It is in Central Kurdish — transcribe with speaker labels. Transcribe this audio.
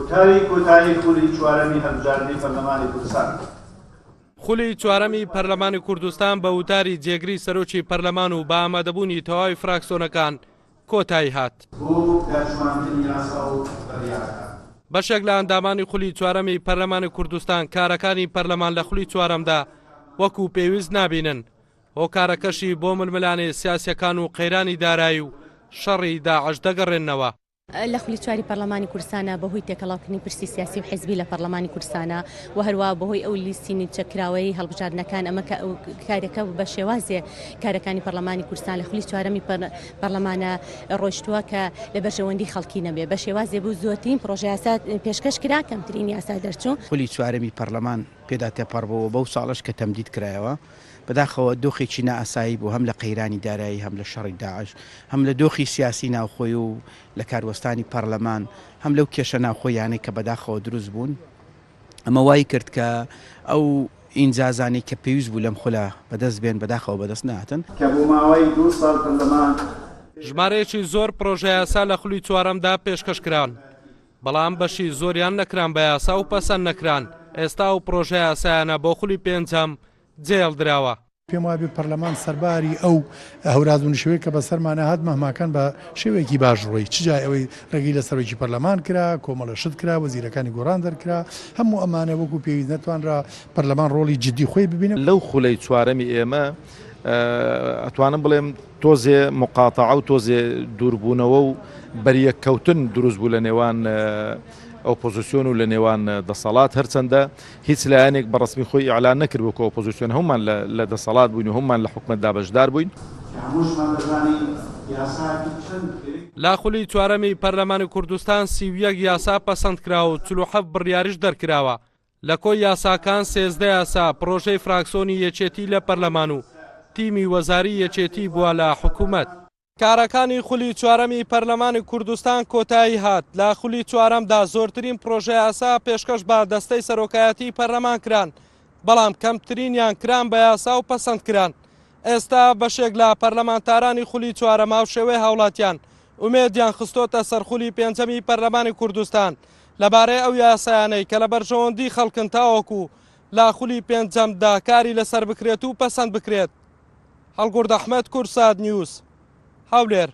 Speaker 1: وتاری کۆتایی خولی چوارەمی هەڵبژاردنی پەرلەمانی کوردستان.
Speaker 2: خولی چوارەمی پەرلەمانی کوردستان بە وتاری جێگری سەرۆکی پەرلەمان و بە ئامادەبوونی تەواوی فراکسۆنەکان کۆتایی هات.
Speaker 1: بۆ دەرچواندنی یاسا و بڕیارەکان.
Speaker 2: بەشێک لە ئەندامانی خولی چوارەمی پەرلەمانی کوردستان کارەکانی پەرلەمان لە خولی چوارەمدا وەکو پێویست نابینن، هۆکارەکەشی بۆ ململانێ سیاسیەکان و قەیرانی دارایی و شەڕی داعش دەگەڕێننەوە.
Speaker 3: لە خولی چواری پەڕلەمانی کوردستانا بەهۆی تێکەڵاوکردنی پرسی سیاسی و حیزبی لە پەڕلەمانی کوردستانا و هەروا بەهۆی ئەو لیستی نیمچە کراوەیەی هەڵبژاردنەکان ئەمە کە کارەکە بە شێوازێ کارەکانی پەڕلەمانی کوردستان لە خولی چوارەمی پەڕلەمانە ڕۆیشتووە کە لە بەرژەوەندی خەڵکی نەبێ بە شێوازێ بوو زۆرترین پڕۆژە یاسا پێشکەش کرا کەمترین یاسا دەرچوو.
Speaker 4: خولی چوارەمی پەڕلەمان پێدا تێپەڕ بوو و بەو ساڵەش کە تەمدید کرایەوە بەداخەوە دۆخێکی نائاسایی بوو هەم لە قەیرانی دارایی هەم لە شەڕی داعش هەم لە دۆخی سیاسی ناوخۆی و لە کاروەستانی پەڕلەمان هەم لەو کێشە ناوخۆیانەی کە بەداخەوە دروست بوون ئەمە وای کرد کە ئەو ئینجازانەی کە پێویست بوو لەم خولە بەدەست بێن بەداخەوە بەدەست نەهاتن.
Speaker 1: کە بۆ ماوەی دوو ساڵ پەرلەمان.
Speaker 2: ژمارەیەکی زۆر پڕۆژەیاسا لە خولی چوارەمدا پێشکەش کران، بەڵام بەشی زۆریان نەکران بە یاسا و پەسەند نەکران، ئێستا ئەو پڕۆژەیاسایانە بۆ خولی پێنجەم جێهێڵدراوە.
Speaker 5: پێم وابێ پەرلەمان سەرباری ئەو هەوراز و نشێوەی کە بەسەرمانا هات مەهماکان بە شێوەیەکی باش ڕۆی چ جای ئەوەی ڕێگری لە سەرۆکی پەرلەمان کرا کۆمەڵە شت کرا وەزیرەکانی گۆڕان دەرکرا هەموو ئەمانە وەکو پێویست نەتوانرا پەرلەمان ڕۆڵی جدی خۆی ببینێ.
Speaker 6: لەو خولەی چوارەمی ئێمە ئەتوانم بڵێم تۆزێ موقاتەعە و تۆزێ دووربوونەوە و بەریەککەوتن دروست بوو لە نێوان ئۆپۆزیسیۆن و لە نێوان دەسەڵات هەرچەندە هیچ لایەنێک بە ڕەسمی خۆی ئیعلان نەکردبوو کە ئۆپۆزیسیۆن هەموومان لە دەسەڵات بووین و هەموومان لە حکومەتدا بەشدار بووین.
Speaker 1: کە هەمووشمان دەزانین یاساکی چەند گرنگ.
Speaker 2: لە خولی چوارەمی پەرلەمانی کوردستان 31 یاسا پەسەندکرا و 47 بڕیاریش دەرکراوە، لە کۆی یاساکان 13 یاسا پڕۆژەی فراکسۆنی یەکێتی لە پەرلەمان و تیمی وەزاری یەکێتی بووە لە حکومەت. کارەکانی خولی چوارەمی پەرلەمانی کوردستان کۆتایی هات، لە خولی چوارەمدا زۆرترین پرۆژەیاسا پێشکەش بە دەستەی سەرۆکایەتیی پەرلەمان کران، بەڵام کەمترینیان کران بە یاسا و پەسەند کران. ئێستا بەشێک لە پەرلەمانتارانی خولی چوارەم هاوشێوەی هاوڵاتیان ئومێدیان خستۆتە سەر خولی پێنجەمی پەرلەمانی کوردستان لەبارەی ئەو یاسایانەی کە لە بەرژەوەندی خەڵکن تاوەکو لە خولی پێنجەمدا کاری لەسەر بکرێت و پەسەند بکرێت. هەڵگورد ئەحمەد، کوردسات نیوز، هەولێر.